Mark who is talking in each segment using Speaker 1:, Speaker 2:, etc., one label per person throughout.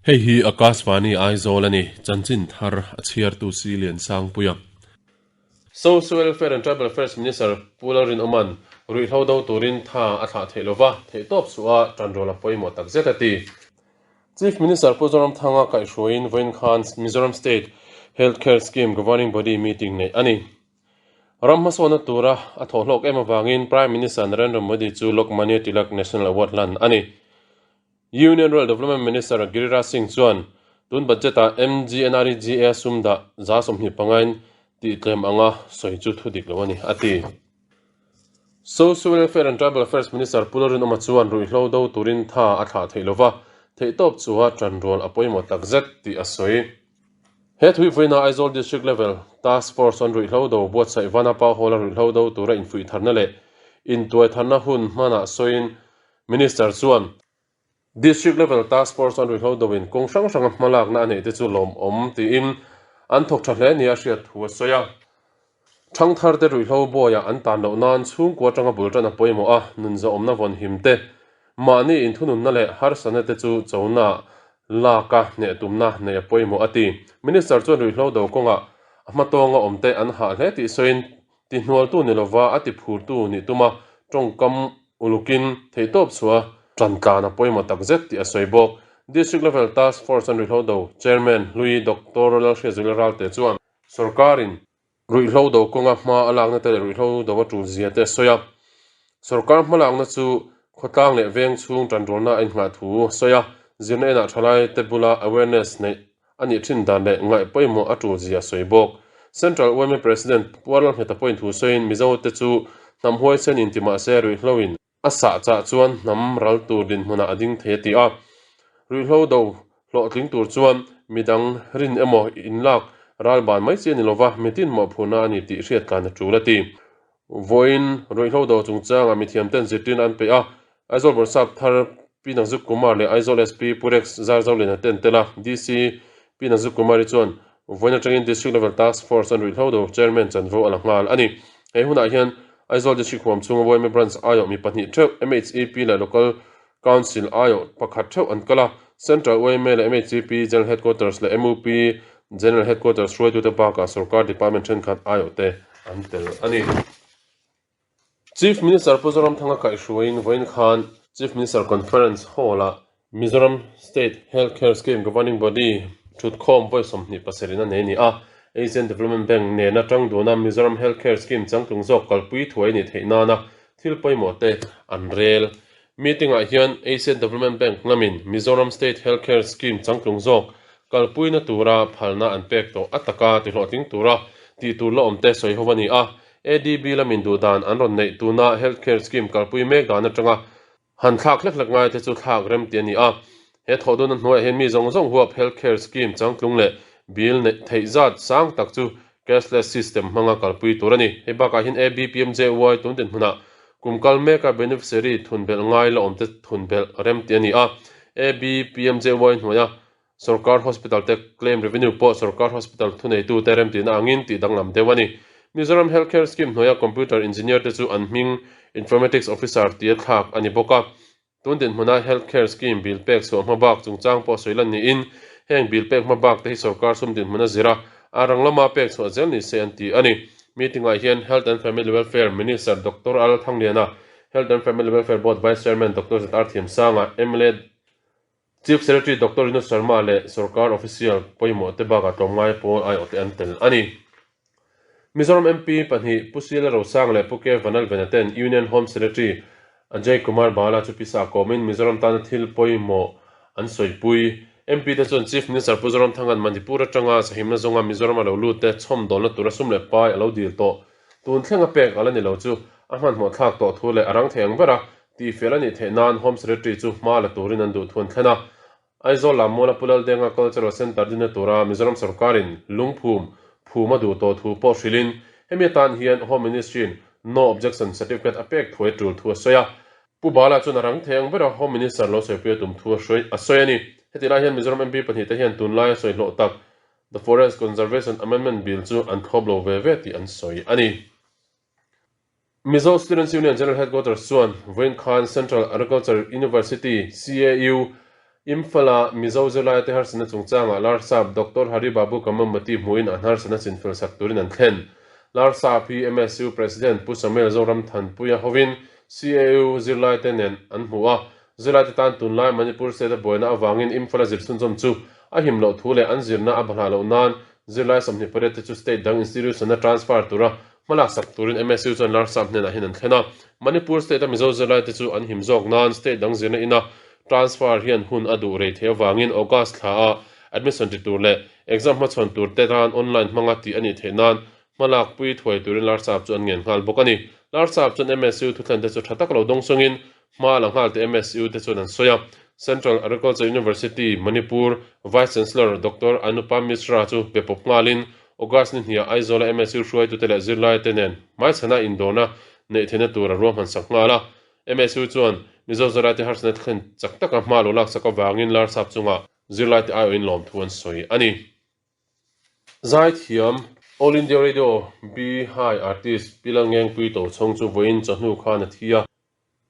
Speaker 1: Hei hi Akashvani Aizawl a ni, chanchin thar a chhiartu si Liansangpuia. Social Welfare and Tribal Affairs Minister Pu Lalrinawma'n ruihhlo do turin tha a thlah theih lova, theihtawp suh a tanrual a pawimawh tak zet a ti. Chief Minister Pu Zoramthanga kaihhruaiin vawiin khan Mizoram State Health Care Scheme Governing Body meeting neih a ni. Ram hmasawnna tura a thawhhlawk em avangin Prime Minister Narendra Modi chu Lokmanya Tilak National Award hlan a ni. Union Rural Development Minister Giriraj Singh chuan tun budget-ah MGNREGA sum dah 25% in tihtlem anga sawi chu thu dik lo a ni, a ti. Social Welfare and Tribal Affairs Minister Pu Lalrinawma chuan ruihhlo do turin tha a thlah theih lova, theihtawp chua tanrual a pawimawh takzet tih a sawi. He thuivuina Aizawl District Level Task Force chuan ruihhlo do buatsaih Vanapa Hall-a ruihhlo do tura infuih tharna leh intuai tharna hun hmanah sawiin Minister chuan District Level Task Force chuan ruihhlo doin kawng hrang hranga hmalakna a neih te chu lawmawm tiin an thawk tha hle nia a hriat thu a sawi a. Thangthar te ruihhlo bawiah an tan loh nan chhungkua atanga bul tan a pawimawh a, nunzawmna vawn him te, mahni inthununna leh harsatna te chu chona laka hneh tumna nei a pawimawh a ti. Minister chuan ruihhlo do kawngah a hmatawnga awm te an hah hle tih sawiin tihnualtu ni lova a tiphurtu nih tuma tawngkam ulukin theihtawp chhuah tan tlan a pawimawh takzet tih a sawi bawk. District Level Task Force an ruihhlo do Chairman Hlui Doctor Lalhriatzuila Ralte chuan Sorkarin ruihhlo do kawnga hma a lakna te leh ruihhlo do a tul zia te a sawi a. Sorkar hmalakna chu khawtlang leh veng chhung tanrualna a inngah thu a sawi a. Zirna enah thalai te bula awareness neih a nih thin dan leh ngaih pawimawh a tul zia a sawi bawk. Central yma President Pu Lalhmeta pawhin thu sawiin Mizo te chu hnam huaisen inti mahse ruihhloin A sah chah chuan hnam ral tur dinhmunah a ding thei a ti a. Ruihhlo do hlawhtling tur chuan midang rin emaw inlak ral ban mai chi a ni lova, mitin mawhphurhna a ni tih hriat tlan a tul a ti. Vawiin ruihhlo do chungchangah mithiamten zirtirna an peih a, Aizawl Bawrhsap thar Pi Nazuk Kumar leh Aizawl SP Pu Rex Zarzoliana te an tel a, DC Pi Nazuk Kumar-i chuan vawiin atangin District Level Task Force an ruihhlo do Chairman chanvo a la nghal a ni. He hunah hian Aizawl District huam chhunga YMA Branch aiawh mi pahnih theuh, MHEP leh Local Council aiawh pakhat theuh an kal a, Central YMA leh MHEP General Headquarters leh MUP General Headquarters hruaitute bakah Sorkar Department thenkhat aiawh te an tel a ni. Chief Minister Pu Zoramthanga kaihhruaiin vawiin khan Chief Minister Conference Hall-ah Mizoram State Health Care Scheme Governing Body thutkhawm vawi 27 in a nei a ni a. Asian Development Bank nena tang duna Mizoram Health Care Scheme changtlung zawk kalpui thuai a nih theih nana thil pawimawh te an rel. Meeting-ah hian Asian Development Bank lamin Mizoram State Health Care Scheme changtlung zawk kalpuina tura phalna an pek tawh a taka tihlawhtling tura tih tur la awmte sawi ho a ni a. ADB lamin duh dan an rawn neih tuna Health Care Scheme kalpui mek dan atanga han thlak hlek hlek ngai te chu thlak rem tih a ni a. He thawh duna hnuaiah hian mi zawng zawng huap Health Care Scheme changtlung leh bill neih theih zat sang tak chu cashless system hmanga kalpui tur a ni. Hei bakah hian ABPMJY tun dinhmunah kum kal meka beneficiary thunbelh ngai la awmte thunbelh rem tih a ni a. ABPMJY hnuaia Sorkar Hospital te claim revenue pawh Sorkar Hospital thuneitute remtihna angin tih danglam deuh a ni. Mizoram Health Care Scheme hnuaia Computer Engineer te chu an hming Informatics Officer tia thlak a ni bawk a. Tun dinhmuna Health Care Scheme bill pek chhuah hma bak chungchang pawh sawi lan niin heng bill pek hma bak te hi sorkar sum dinhmuna zira a rang lama pek chhuah zel ni se an ti a ni. Meeting ah hian Health and Family Welfare Minister Doctor Al Thangliana, Health and Family Welfare Board Vice Chairman Doctor ZR Thiamsanga, mla Chief Secretary Doctor Rinu Sharma leh sorkar official pawimawh te bakah tlawmngai pawl aiawhte an tel a ni. Mizoram MP pahnih Pu Sila Rosang leh Pu K Vanalvena ten Union Home Secretary Ajay Kumar Bala chu pisa kawmin Mizoram tana thil pawimawh an sawipui. MP te chuan Chief Minister Pu Zoramthanga'n Manipur atanga sahimna zawnga Mizoram a lo lut te chhawmdawlna tura sum leh pai a lo dil tawh tun thlenga pek a la ni lo chu a hmanhmawh thlak tawh thu leh a rang thei ang ber a Tihfel a nih theih nan Home Secretary chu hma la turin an duh thu an thlen a. Aizawl lam Muala Pu Laldenga Cultural Centre dinna tura Mizoram sorkarin lungphum phum a duh tawh thu pawh hrilhin hemi atan hian Home Ministry-in No Objection Certificate a pek thuai tul thu a sawi a. Pu Bala chuan a rang thei ang bera Home Minister lo sawipui a tum thu a sawi a ni. Heti lai hian Mizoram MP pahnihte hian tunlaia sawi hlawh tak The Forest Conservation Amendment Bill chu an thlawp lo ve ve tih an sawi a ni. Mizo Students Union General Headquarters chuan vawiin khan Central Agriculture University, CAU, Imphal-a Mizo zirlaite harsatna chungchangah Larsap Doctor Hari Babu Kamammati hmuhin an harsatna chinfel sak turin an thlen. Larsap hi MSU President Pu Samuel Zoramthanpuia hovin CAU zirlaite nen an hmu a, zirlaite tan tunlai Manipur State-a buaina avangin Imphal-a zir chhunzawm chu a him loh thu leh an zirna a bahlah loh nan zirlai 28 te chu state dang institution-a transfer tura hmalak sak turin MSU chuan Larsap hnenah hian an thlen a. Manipur State-a Mizo zirlaite chu an him zawk nan state dang zirna ina Transfer hian hun a duh rei theih avangin August thla a admission ti tur leh exam hmachhawn tur te tan online hmanga tih a nih theih nan hmalak pui thuai turin Larsap chu an ngen nghal bawk a ni. Larsap chuan MSU thuthlente chu tha tak lo dawng sawngin hma la nghal tih MSU te chuan an sawi a. Central Agriculture University, Manipur Vice Chancellor Doctor Anupam Mishra chu be pawp nghalin August ni hniah Aizawl-a MSU hruaitute leh zirlaite nen hmaichhana indawrna neih theihna tur a ruahman sak nghal a. MSU chuan Mizo zirlaite harsatna thlen chak taka hma lo laksak avangin Larsap chunga zirlaite aiawhin lawmthu an sawi a ni. Zaithiam, All India Radio B High Artist Pi Lalngengpui Tochhawng chu vawiin chawhnu khan a thi a,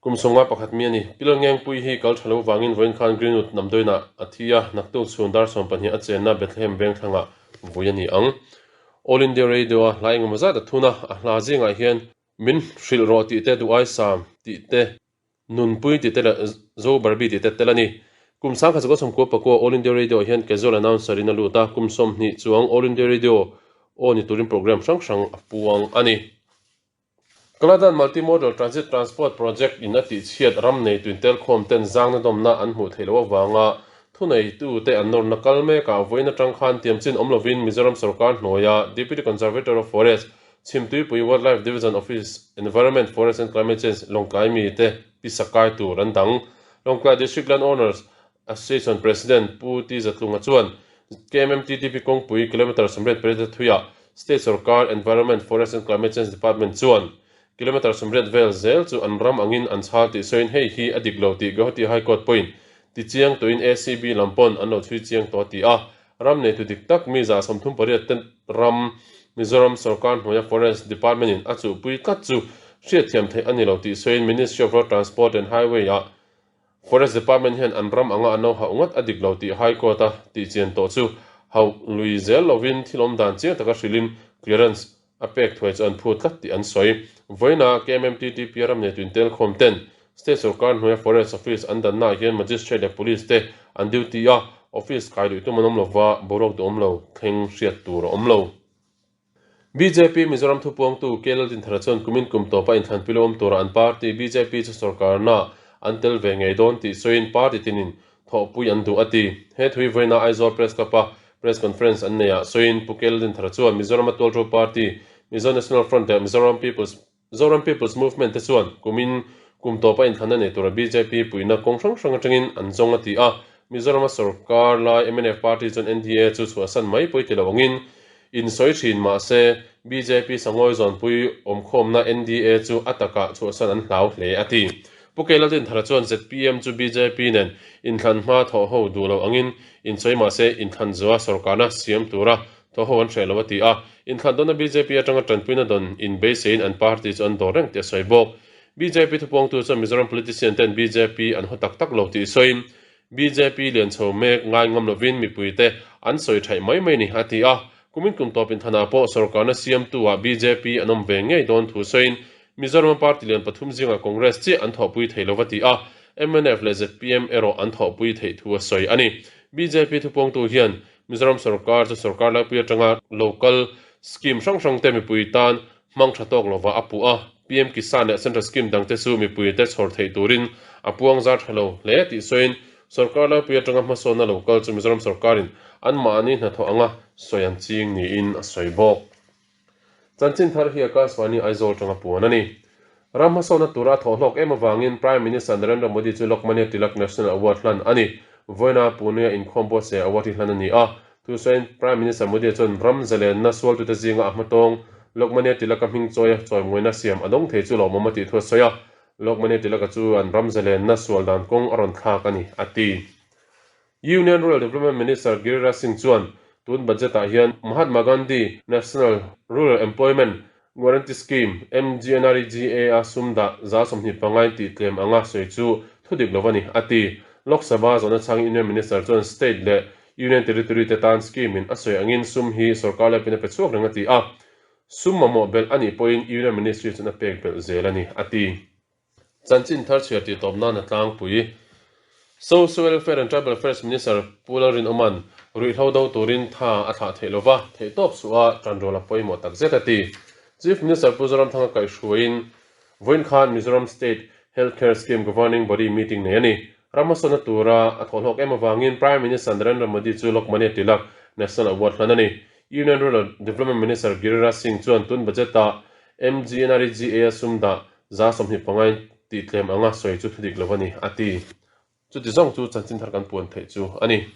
Speaker 1: kum sawmnga pakhat mi a ni. Pi Lalngengpui hi kal tha lo vangin vawiin khan Greenwood Namdoinah a thi a, naktuk chhun dar 12 a chenna Bethlehem vengthlangah vui a ni ang. All India Radio-a hla engemaw zat a thun a, a hla zingah hian Min hrilh rawh tih te, duh aisam tih te, nunpui tih te leh Zo Barbie tih te tel a ni. Kum sangkhat zakua sawmkua pakua All India Radio ah hian casual announcer in a lut a, kum 20 chuang All India Radio aw ni turin program hrang hrang a puang a ni. Kaladan Multi-Modal Transit Transport Project in a tihchhiat ram neitu intelkhawm ten zangna dawmna an hmuh theih loh avanga thuneitute an nawrna kal mekah vawiin atang khan tiamchin awm lovin Mizoram sorkar hnuaia Deputy Conservator of Forest Chhimtuipui Wildlife Division Office, Environment, Forest and Climate Change Lawngtlai mite pisa kai tur an dang. Lawngtlai District Land Owners Association President Pu T Zatlunga chuan KMMTTP kawngpui kilometre 88 thuiah State sorkar Environment, Forest and Climate Change Department chuan kilometre 80 vel zel chu an ram angin an chhal tih sawiin hei hi a dik lo tih Guwahati High Court pawhin ti chiang tawhin ACB lam pawn an lo chhui chiang tawh a ti a. Ram neitu dik tak mi 38 te ram Mizoram sorkar hnuaia Forest Department in a chuhpui tlat chu hriatthiam theih a ni lo tih sawiin Ministry of Road Transport and Highway ah Forest Department hian an ram anga an lo hauh ngawt a dik lo tih High Court a tihchian tawh chu hauh lui zel lovin thil awm dan chiang taka hrilhin clearance A pek thuai chu an phu tlat tih an sawi. Vawiina KMMTTP ram neitu intelkhawm ten State sorkar hnuaia Forest Office an dannaah hian Magistrate leh Police te an duty a, Office kai luih tum an awm lova, boruak duhawm lo thleng hriat tur a awm lo. Bjp Mizoram thupuangtu K Laldinthara chuan kumin kum tawpa inthlanpui lo awm tura an party bjp chu sorkarna an tel ve ngei dawn tih sawiin party tinin thawhpui an duh a ti. He thui vawiina Aizawl Press Club-a Press Conference an neiah sawiin Pu Kel Dinthara chuan Mizoram-a tualthu party Mizo National Front leh Mizoram People's Zoram People's Movement te chuan kumin kum tawpa inthlanna nei tura bjp puihna kawng hrang hrang atangin an zawng a ti a. Mizoram-a sorkar lai mnf party chuan NDA chu chhuahsan mai pawi ti lo angin insawi thin mahse bjp sangawi zawnpui awmkhawmna NDA chu a takah chhuahsan an hlau hle a ti. Pu Kei Laldinthara chuan zpm chu bjp nen inthlan hma thawh ho duh lo angin insawi mahse inthlan zuah sorkarna siam tura thawh ho an hreh lo a ti a. Inthlan dawna bjp atanga tanpuina dawn inbeiseiin an party chu an dawr reng tih a sawi bawk. Bjp thupuangtu chuan Mizoram politician ten bjp an haw tak tak lo tih sawiin Bjp lian chho mek ngai ngam lovin mipuite an sawi thaih mai mai ni a ti a. Kumin kum tawp inthanah pawh sorkarna siamtu-ah bjp an awm ve ngei dawn thu sawiin Mizoram party lian pathum zingah Congress chiah an thawhpui thei lo va ti a, mnf leh zpm erawh an thawhpui theih thu a sawi a ni. Bjp thupuangtu hian Mizoram sorkar chu sorkar laipui atanga local scheme hrang hrangte mipui tan hmang tha tawk lova a puh a, PM Kisan leh Central scheme dangte chu mipuite chhawr theih turin a puang zar tha lo hle tih sawiin sorkar laipui atanga hmasawnna local chu Mizoram sorkarin anmahni hnathawh anga sawi an ching niin a sawi bawk. Chanchin thar hi Akashvani Aizawl tanga puan a ni. Ram hmasawnna tura a thawhhlawk em avangin Prime Minister Narendra Modi chu Lokmanya Tilak National Award hlan a ni. Vawiina Pune-a inkhawm buatsaih award hi hlan a ni a. Thusawiin Prime Minister Modi chuan ram zalenna sualtute zinga a hmatawng Lokmanya Tilak-a hming chawia chawimawiina siam a dawng thei chu lawmawm a tih thu a sawi a. Lokmanya Tilak-a chu an ram zalenna sual dan kawng a rawn thlak a ni, a ti. Union Rural Development Minister Giriraj Singh chuan tun budget-ah hian Mahatma Gandhi National Rural Employment Guarantee Scheme, MGNREGA, a sum dah 25% in tih tlem anga sawi chu thu dik lo a ni, a ti. Lok Sabha zawhna chhangin Union Minister chuan State leh Union Territory te tan scheme in a sawi angin sum hi sorkar laipin a pe chhuak reng a ti a. Sum mamawh belh a nih pawhin Union Ministry chuan a pek belh zel a ni, a ti. Chanchin thar chhiar tih tawp nan a tlangpui. Social Welfare and Tribal Affairs Minister Pu Lalrinawma'n ruihhlo do turin tha a thlah theih lova, theihtawp suh a tanrual a pawimawh tak zet a ti. Chief Minister Pu Zoramthanga kaihhruaiin vawiin khan Mizoram State Health Care Scheme Governing Body meeting nei a ni. Ram hmasawnna tura a thawhhlawk em avangin Prime Minister Narendra Modi chu Lokmanya Tilak National Award hlan a ni. Union Rural Development Minister Giriraj Singh chuan tun budget-ah MGNREGA sum dah 25% in tih tlem anga sawi chu thudik lo a ni, a ti. Chuti zawng chu chanchin thar kan puan theih chu a ni.